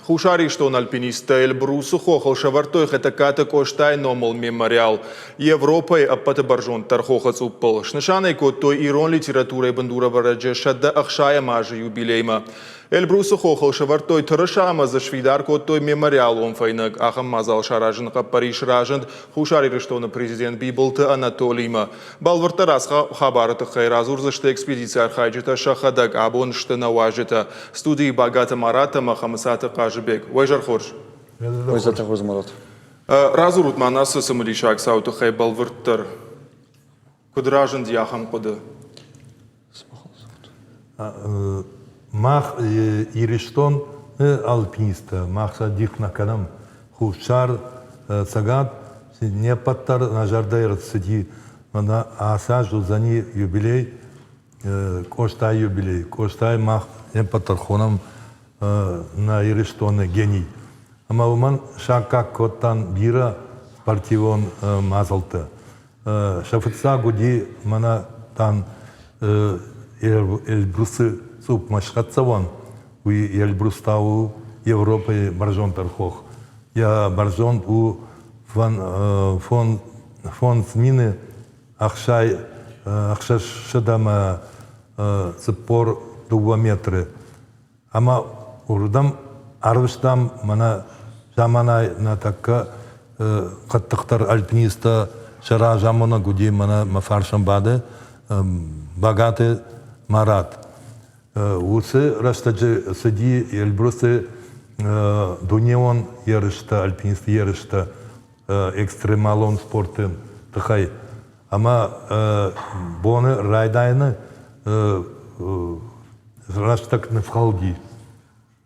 Хуссар Ирыстоны альпинисттӕ Эльбрусы хохыл сӕвӕрдтой Хетӕгкаты Къостайы номыл мемориал. Европӕйы ӕппӕты бӕрзонддӕр хохы цъуппыл. Снысан ӕй кодтой ирон литературӕйы бындурӕвӕрӕджы 160 азы юбилеймӕ. Эльбрусы хохыл сӕвӕрдтой тырыса ӕмӕ дзы сфидар кодтой мемориалон фӕйнӕг. Ахӕм мадзал саразыны хъӕппӕрис разынд Хуссар Ирыстоны президент Бибылты Анатолимӕ. Бӕлвырддӕр ацы хабары тыххӕй радзурдзысты экспедицийы архайджытӕ сӕхӕдӕг. Абон сты нӕ уазджытӕ. Студийы Багаты Марат ӕмӕ Хӕмыцаты Хъазыбег. Уӕ изӕр хорз! Уӕ хорз, Марат. Радзурут ма ацы цымыдисаг цауы тыххӕй бӕлвырддӕр. Куыд разынди ахӕм хъуыды? Мах Ирыстон альпинисттӕ, мах сӕ дих нӕ кӕнӕм. Хуссар, Цӕгат не ппӕт дӕр нӕ зӕрдӕйы рцыди. Мӕнӕ ацы аз уыдзӕни юбилей, Къостайы юбилей. Къостайы мах не ппӕт дӕр хонӕм нӕ Ирыстоны гений. Ӕмӕ уымӕн саккаг кодтам бирӕ спортивон мадзӕлттӕ. Сӕ фыццаг уыди мӕнӕ там Эльбрусы цъупмӕ схӕццӕ уӕн. Уый Эльбрус та у Европӕйы бӕрзонддӕр хох. Йӕ бӕрзонд у 5000 642 метры. Ӕмӕ уырдӕм арвыстам мӕнӕ заманай нӕ тӕккӕ хъӕддыхдӕр альпинисттӕ сӕ разамонӕг уыди мӕнӕ мӕ фарсӕн бады Багаты Марат. Уыцы рӕстӕджы цыди Эльбрусы дунеон ерыстӕ, альпинистты ерыстӕ экстремалон спорты тыххӕй. Ӕмӕ боны райдайӕны рӕстӕг ныфхӕлди.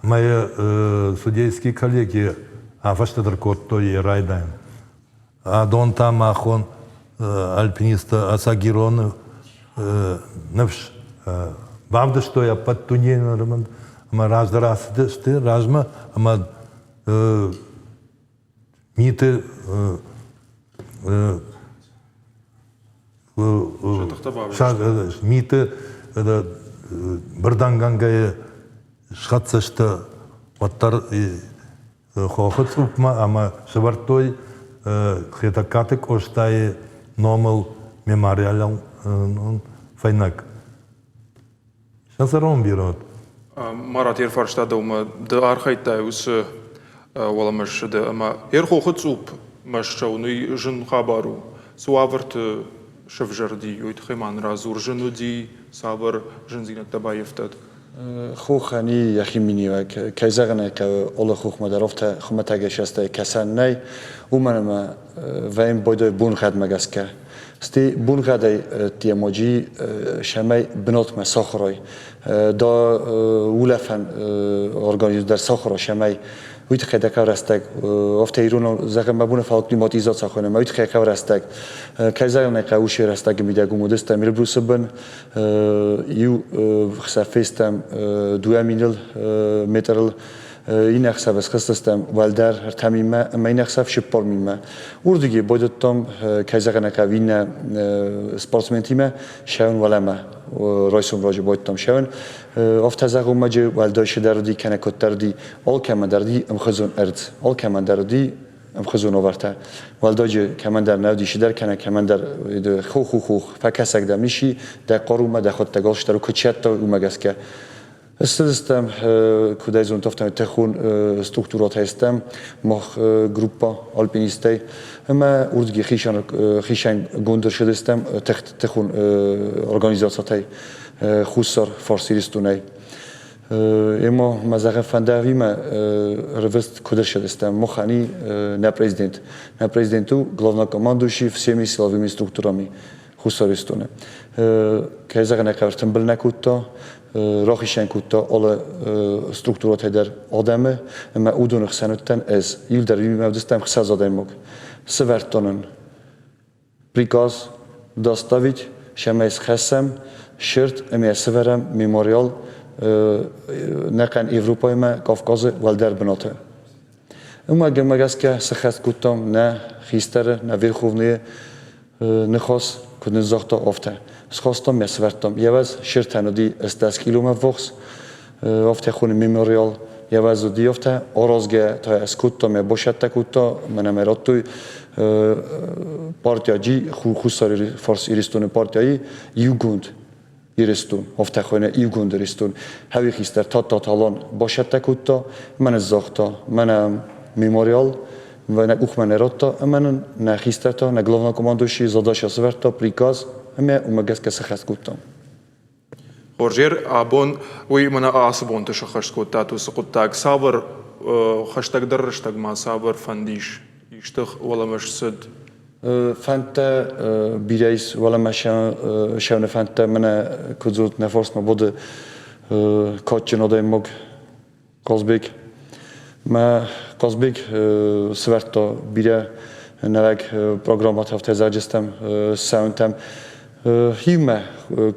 Ӕмӕ йӕ судейский коллегия афӕстӕдӕр кодтой йӕ райдайӕн. Адон та махон альпинисттӕ ӕцӕг ироны ныфс бавдыстой ӕппӕт дунейы ӕмӕ раздӕр ацыдысты размӕ ӕмӕ миты миты бырдангӕнгӕйӕ схӕццӕ сты уӕддӕр хохы цъупмӕ ӕмӕ сӕвӕрдтой Хетӕгкаты Къостайы номыл мемориалон фӕйнӕг. Сӕ цӕрон бирӕ Марат, ӕрфарста дӕумӕ, ды архайдтай уыцы уӕлӕмӕссыды ӕмӕ Ӕрхохы цъупмӕ ссӕуын уый зын хабар у. Цы уавӕрты сӕвзӕрди, уый тыххӕй ма нын радзур, зын уыди, цавӕр зындзинӕдтӕ баййӕфтат? Хохӕн и йӕхи миниуӕг. Кӕй зӕгъын ӕй хъӕуы, алы хохмӕ дӕр афтӕ хуымӕтӕгӕй састӕй кӕсӕн нӕй, уымӕн ӕмӕ вӕййын байдайы боныгъӕдмӕ гӕсгӕ. Стӕй боныгъӕдӕй темоджи сӕмӕй бынатмӕ сахуырай. Да улӕфӕн организм дӕр сахуыра сӕмӕй. Уый тыххӕй дӕ рӕстӕг, афтӕ иронау зӕгъӕм, мӕ боны фал климатизаци хонӕм, уый тыххӕй хъӕуы рӕстӕг. Кӕй зӕгъын ӕй хъӕуы, уыцы рӕстӕджы мидӕг уым уыдыстӕм Эльбрусы бын, иу хсӕв фестӕм дыууӕ миныл метрыл иннӕ ӕхсӕв схызтыстӕм уӕлдӕр ӕртӕ минмӕ ӕмӕ иннӕ ӕхсӕв цыппар минмӕ. Уырдыги байдыдтам, кӕй зӕгъын ӕй хъӕуы, иннӕ спортсментимӕ сӕуын уӕлӕмӕ. Райсом раджы байдыдтам сӕуын. Афтӕ зӕгъунмӕ уӕлдай цыдӕр уыди кӕнӕ куыддӕр уыди, алкӕмӕ дӕр уыди ӕмхуызон ӕрдз, алкӕмӕн дӕр уыди ӕмхуызон уавӕртӕ. Уӕлдайджы кӕмӕндӕр нӕ уыди цыдӕр кӕнӕ кӕмӕндӕр хох-хох фӕкӕсӕг дӕм ис, дӕ хъарумӕ, дӕхуӕдтӕг алчидӕр куыд сӕтта, уымӕ гӕсгӕ. Ссыдыстӕм, куыдӕй зонут, афтӕмӕй тӕххон структурӕтӕ стӕм, мах группа альпинисттӕй ӕмӕ уырдыги хицӕнгонд ӕрцыдыстӕм тӕххон организацитӕй Хуссар Фарс Иристонӕй. Ема мӕ зӕгъӕн фӕндӕвимӕ рвыст куыд ӕрцыдыстӕм, махӕни нӕ президент. Нӕ президент у главнокомандующий всеми силовыми структурами Хуссар Иристоны. Кӕй зӕгъын ӕй хъӕуы, тымбыл нӕ кодта, рахицӕн кодта алы структурӕтӕй дӕр адӕмы, ӕмӕ уыдоны хсӕн уыдтӕн ӕз. Иуылдӕр иумӕ уыдыстӕм 60 адӕймаг. Сӕвӕрдтон ын приказ доставить, цӕмӕй схӕссӕм сырд ӕмӕ сӕвӕрӕм мемориал нӕхъӕн Европӕимӕ Кавказы уӕлдӕр бынаты. Уымӕ гӕсгӕ сыххӕст кодтам нӕ хистӕры, нӕ верховныйы ныхас куыд ныззагъта, афтӕ. Схастам йӕ, сӕвӕрдтам. Йӕ уӕз сыртӕн уыди 80 киломӕ ввахс, афтӕ хоны мемориал. Йӕ уыди аразгӕ та ӕз кодтам, йӕ басӕттӕ кодта, мӕнӕ мӕ радтой партияджи, Хуссар Фарс Иристоны партияйы иугонд Иристон, афтӕ хуыйны иугонд Иристон. Хӕуи хистӕр Тадтаты Алан басӕттӕ кодта, мӕнӕ загъта, мӕнӕ мемориал нӕ къухмӕ нӕ радта ӕмӕ нын нӕ хистӕртӕ, нӕ главнокомандующий задача сӕвӕрдта приказ ӕмӕ уымӕ гӕсгӕ сӕххӕст кодтам. Хорзер, абон уый мӕнӕ ацы бонты сӕххӕст кодтат уыцы хъуыддаг. Цавӕр хӕстӕгдӕр рӕстӕгмӕ цавӕр фӕнд ис? Исты уӕлӕмӕ сцыд? Фӕндтӕ бирӕ ис уӕлӕмӕ сӕуыны фӕндтӕ. Мӕнӕ куыд дзурут, нӕ фарсмӕ боды кадджын адӕймаг Хъазбег. Мӕ Хъазбег сӕвӕрдта бирӕ нӕуӕг программӕтӕ афтӕ зарджыстӕм, цӕуынтӕм. Иумӕ,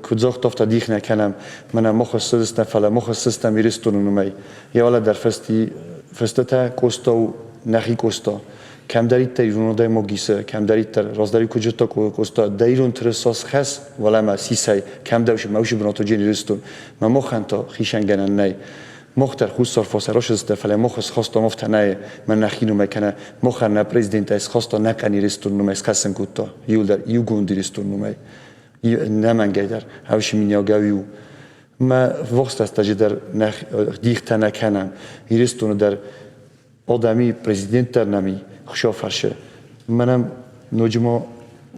куыд загъта, афтӕ дих нӕ кӕнӕм. Мӕнӕ мах ссыдыстӕм, фӕлӕ мах ссыдыстӕм Ирыстоны номӕй. Йӕ уӕлӕ дӕр фысти фыстытӕ Къоста у нӕхи Къоста. Кӕмдӕриддӕр ирон адӕймаг исы, кӕмдӕриддӕр раздӕр куыд зыдта Къоста, дӕ ирон тырыса схӕсс, уӕлӕмӕ сисай, кӕмдӕр мӕ усы бынаты Ирыстон. Мӕ махӕн та хицӕнгӕнӕн нӕй. Мах дӕр Хуссар фосӕ росызтӕ, фӕлӕ мах схастам афтӕ нӕ, мӕ нӕхи номӕй кӕнӕ махӕн нӕ президенттӕ схаста нӕхъӕн Иристон номӕй схӕцын кодта, иуылдӕр иугонд Иристон номӕй. Нӕмӕнгӕй дӕр, ӕвси миниагӕу иу. Мӕ вохстӕстӕджы дӕр нӕ дихтӕ нӕ кӕнӕм. Иристоны дӕр адӕми президент дӕр нӕм и, Хуыцау фӕрсы. Мӕнӕн ноджы ма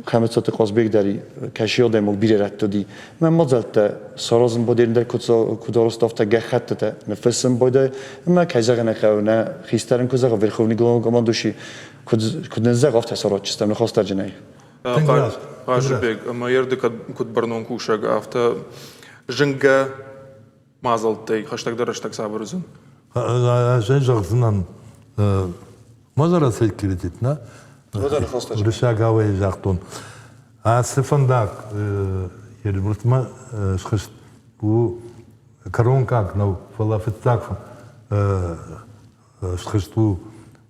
Хӕмыцаты Хъазбег дӕр кӕсы адӕймаг бирӕ рӕтты уыди. Мӕ мадзӕлттӕ саразын байдайын дӕр куыд арӕзт, афтӕ гӕххӕттытӕ ныффыссын байдайы. Ӕмӕ, кӕй зӕгъын ӕй хъӕуы, нӕ хистӕрӕн куы зӕгъы Верховный главнокомандующий, куыд нын зӕгъы, афтӕ саразджыстӕм ныхасдарджынӕй. Хъазыбег, ӕмӕ йе рды куыд бӕрнон кусӕг, афтӕ зынгӕ мадзӕлттӕй хӕстӕгдӕр рӕстӕг цавӕр уыдзӕн? Ӕз ӕй зӕгъдзынӕн, ма кредит, нӕ? Уырыссагау загътон. Ацы фӕндаг Эльбрусмӕ схызт у кӕронкаг нӕу, фӕлӕ фыццаг схызт у.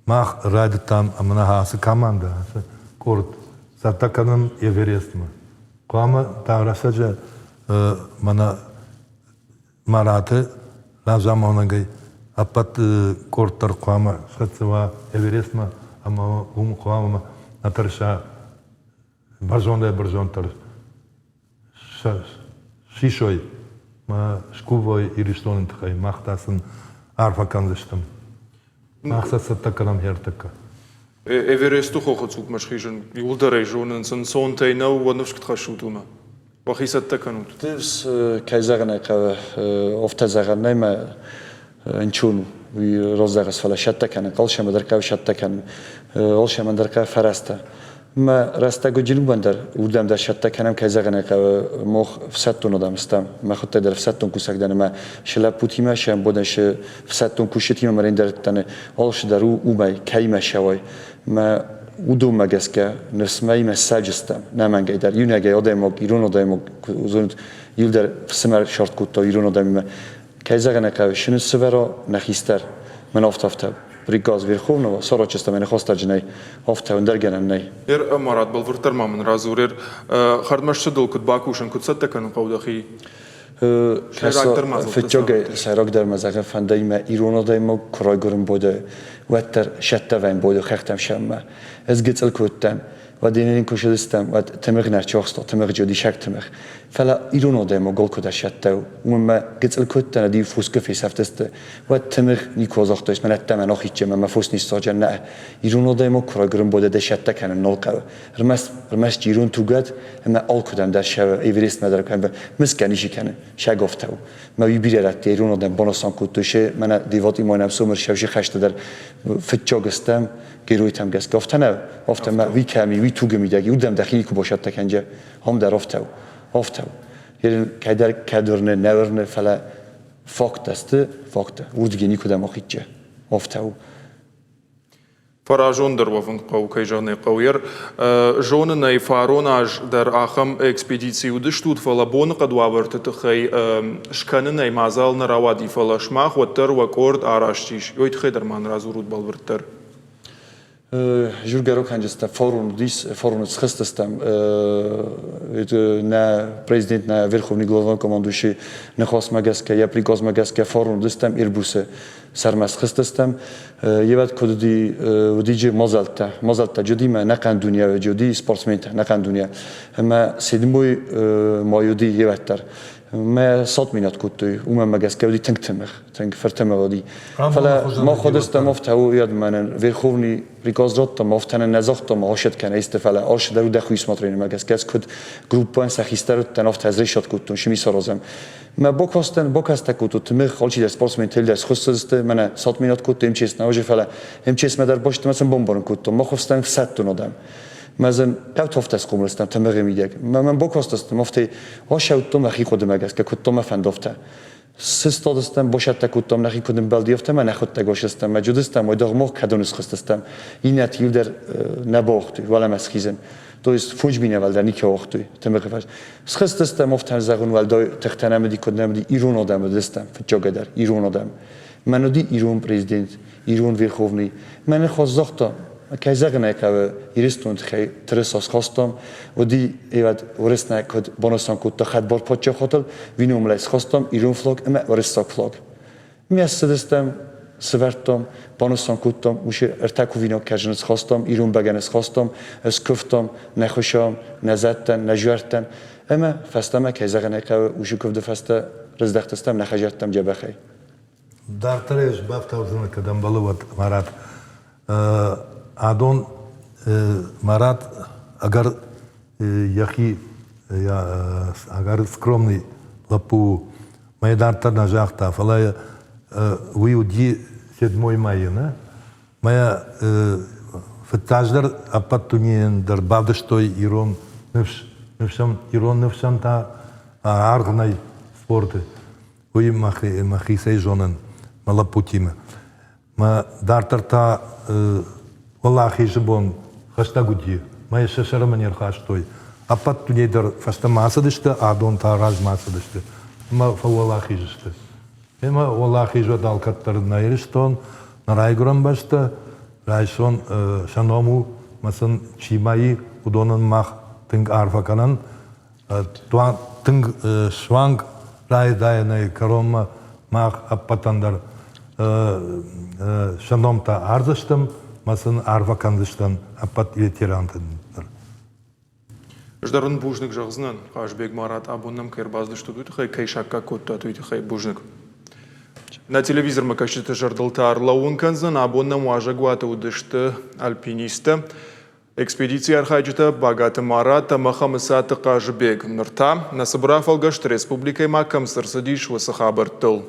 Мах райдыдтам ӕмӕ нӕ ацы командӕ, ацы къорд цӕттӕ кӕнын Эверестмӕ. Хъуамӕ та рӕстӕджы мӕнӕ Мараты разамонӕгӕй ӕппӕт къорд дӕр хъуамӕ схӕццӕ уа Эверестмӕ ӕмӕ уым хъуамӕ нӕ тӕрса бӕрзондӕй-бӕрзонддӕр сисой мӕ скувой Ирыстоны тыххӕй, мах та сын арфӕ кӕндзыстӕм. Мах сӕ цӕттӕ кӕнӕм ӕртӕккӕ. Эвересты хохы цъупмӕ схизын иууылдӕр ӕй зонынц, ӕнцонтӕй нӕу, уӕ ныфс куыд хӕссут уымӕ? Уӕхи цӕттӕ кӕнут? Ныфс, кӕй зӕгъын ӕй хъӕуы, афтӕ зӕгъӕн нӕй, мӕ ӕнцон у. Уый раздӕр фӕлӕ сӕттӕ кӕнын, алцӕмӕ дӕр хъӕуы сӕттӕ кӕнын, алцӕмӕн дӕр хъӕуы фӕрӕзтӕ. Мӕ рӕстӕгуджын уымӕн дӕр уырдӕм дӕр сӕттӕ кӕнӕм, кӕй зӕгъын ӕй хъӕуы, мах ӕфсӕддон адӕм стӕм. Мӕхуыдтӕг дӕр ӕфсӕддон кусӕг дӕн ӕмӕ шы лӕппутимӕ, шы ӕмбонӕн, шы ӕфсӕддон кусджытимӕ мӕ рендӕрдтӕн алцы дӕр у уымӕй, кӕимӕ сӕуай. Мӕ уыдонмӕ гӕсгӕ ныфсмӕимӕ сӕджыстӕм, нӕмӕнгӕй дӕр иунӕгӕй адӕймаг, ирон адӕймаг, зонут, иуылдӕр фсымӕр сарт кодта ирон адӕмимӕ. Кӕй зӕгъын ӕй хъӕуы, шы ныссывӕра нӕ хистӕр, мӕн афтӕ-афтӕ приказ Верховного саразджыстӕм ӕнӕ хостаджынӕй, афтӕ ӕндӕр гӕнӕн нӕй. Ер, Марат, бӕлвырддӕр ма мын радзур, ер, хӕрдмӕ куыд бакусын, куыд цӕттӕ кӕнын хъӕуы дӕхи? Сӕйрагдӕр ма Фыццагӕй сӕйрагдӕр ма зӕгъын фӕндӕй мӕ ирон адӕймаг куы райгуырын бодӕ, уӕддӕр сӕттӕвӕн бодӕ хӕхтӕм сӕммӕ. Ӕз гыццыл куы уыдтӕн, уӕд ын куы сыдыстӕм, уӕд тымыгъ нӕ рчохста, тымыгъджы уыди тымыгъ. Фӕлӕ ирон адӕймаг алкуы дӕр сӕттӕу, уымӕн мӕ гыццыл куы уыдтӕн, уӕд-иу фосгӕ фесӕфтысты, уӕд тымыгъ никуы загътой, мӕ ӕддӕмӕ нахидджы мӕ фос не сцаджа нӕ. Ирон адӕймаг куы райгуырын бодӕ, дӕ сӕттӕ кӕнын нал хъӕуы. Ӕрмӕст, ӕрмӕст ирон тугад ӕмӕ алкуыдӕм дӕр сӕ Эверестмӕ дӕр кӕм мысгӕ ничи кӕны, сӕгофтау. Мӕ уый бирӕ рӕтты ирон адӕм банысан кодтой, се мӕнӕ Деватимайы ӕмсомыр сӕвзы хӕсты дӕр фыццаг стӕм геройтӕм гӕсгӕ. Афтӕ нӕ, афтӕ мӕ уый кӕми, уый тугы мидӕг, иудӕм дӕхи никуы басӕттӕ кӕнджы, ам дӕр афтӕ у, афтӕ у. Кӕдӕр кӕд уырны, нӕ уырны, фӕлӕ факттӕ сты, факттӕ. Уырдыгӕй никуыдӕм ахидджы, афтӕ у. Фӕразондӕр уӕвын хъӕуы, кӕй зӕгъын ӕй хъӕуы. Ер зонын ӕй, фарон аз дӕр ахӕм экспедици уыдыстут, фӕлӕ боныхъӕд уавӕрты тыххӕй скӕнынӕй мадзал нӕ рауади, фӕлӕ сымах уӕддӕр уӕ къорд араст ис. Уый тыххӕй дӕр ма нын радзурут бӕлвырддӕр. Жургӕрокӕнджытӕ форум уыдис, форумы схызтыстӕм. Нӕ президент, нӕ верховный главнокомандующий ныхасмӕ гӕсгӕ, йӕ приказмӕ гӕсгӕ форум уыдыстӕм Эльбрусы сӕрмӕ схызтыстӕм. Евӕд куыд уыди, уыди мадзӕлттӕ. Мадзӕлттӕ джудимӕ нӕхъӕн дуне джуди спортсментӕ нӕхъӕн дуне. Ӕмӕ седьмой май уыди евӕд дӕр. Мӕ сатминад кодтой, уымӕ мӕ гӕсгӕ уыди тынг тымыгъ, тынг фыртымыгъ уыди. Фӕлӕ мах уыдыстӕм афтӕ у, мӕнӕн верховный приказ радтам, афтӕ нын нӕ загътам, ашет кӕнӕ исты, фӕлӕ аш дӕр дӕхи усмотрениемӕ гӕсгӕ ӕз куыд группӕйӕн сӕ хистӕр уыдтӕн, афтӕ ӕз решат кодтон, цы ми саразӕм. Мӕ бакастӕн, бакастӕ кодтой тымыгъ, алчидӕр спортсментӕ дӕр схуыссыдысты, мӕнӕ сатминад кодтой МЧС нӕ уыди, фӕлӕ МЧС-мӕ дӕр бӕстӕмӕ сын бамбарын кодтон, мах уыдыстӕм ӕфсӕддон адӕм. Мӕ зын ӕвтофтӕ схъомыл стӕм тымыгъы мидӕг. Мӕ мӕн бакастыстӕм, афтӕ асӕуттон мӕхи хъуыдымӕ гӕсгӕ, куыдтон мӕ фӕндофтӕ. Сыстадыстӕм, босӕттӕ кодтам нӕхи куыд ӕмбӕлди, афтӕ мӕ нӕхуыдтӕг осыстӕм, мӕ джудыстӕм, уайдагъ мах кӕдон схызтыстӕм. Иннӕты иу дӕр нӕ бауагътой уӕлӕмӕ схизын. То есть фондз минӕвар дӕр никӕй уагътой тымыгъы фӕс. Схызтыстӕм, афтӕ зӕгъын уӕлдай тыхтӕ нӕм уыди, куыд нӕм уыди, ирон адӕм уыдыстӕм, фыццагӕдӕр, ирон адӕм. Мӕн уыди ирон президент, ирон верховный. Мӕнӕ хорз загъта, кӕй зӕгъын ӕй хъӕуы, Ирыстоны тыххӕй тырыса схастам, уыди ивӕд уырыснӕ куыд банысан кодта хӕдбар паддзахадыл, виномлӕй схастам ирон флаг ӕмӕ уырыссаг флаг. Ми ссыдыстӕм, сывӕрдтам, банысан кодтам, уыцы ӕртӕ кувинаг кӕрдзыны схастам, ирон бӕгӕны схастам, скуывтам, нӕ хуысам, нӕ зӕдтӕн, нӕ зуӕрттӕн ӕмӕ фӕстӕмӕ, кӕй зӕгъын ӕй хъӕуы, уыцы куывды фӕстӕ рыздӕхтыстӕм нӕ хӕдзӕрттӕм дзӕбӕхӕй. Дарддӕр ӕз бафтаудзынӕн, кӕд ӕмбӕлы, уӕд Марат. Адон Марат ӕгӕр йӕхи ӕгӕр скромный лӕппу у. Мӕ дарддӕр нӕ загъта, фӕлӕ уый уыди седьмой майы, нӕ? Мӕ фыццаджыдӕр ӕппӕт дунейӕн дӕр бавдыстой ирон ныфс, ныфсӕн, ирон ныфсӕн та аргъ нӕй спорты. Уый мӕхицӕй зонын мӕ лӕппутимӕ. Мӕ дарддӕр та Уӕлахизы бон хӕстӕг уыди, мӕ сӕ сӕрмӕ не рхастой. Ӕппӕт дунейы дӕр фӕстӕмӕ ацыдысты, адон та размӕ ацыдысты ӕмӕ фӕуӕлахиз сты. Ӕмӕ уӕлахиз уӕд алкӕддӕр нӕ Ирыстон, нӕ райгуырӕн бӕстӕ, райсон сӕ ном у, мӕ сын чи ма и, уыдонӕн мах тынг арфӕ кӕнӕм. Тынг суанг райдайӕнӕй кӕронмӕ мах ӕппӕтӕн дӕр сӕ номтӕ ардзыстӕм мӕ сын арфӕ кӕндзыстӕм ӕппӕт ветерантӕн дӕр. Ӕз дӕр уын бузныг зӕгъдзынӕн, Хъазбег Марат, абон нӕм кӕй ӕрбацыдыстут, уый тыххӕй, кӕй саккаг кодтат, уый тыххӕй бузныг. Нӕ телевизормӕ кӕсджыты зӕрдыл та ӕрлӕууын кӕндзӕн, абон нӕм уазӕгуаты уыдысты альпинисттӕ. Экспедицийы архайджытӕ Багаты Марат ӕмӕ Хӕмыцаты Хъазыбег. Ныр та нӕ цыбыр афӕлгӕст республикӕйы ма кӕм цы рцыдис, уыцы хабӕрттыл.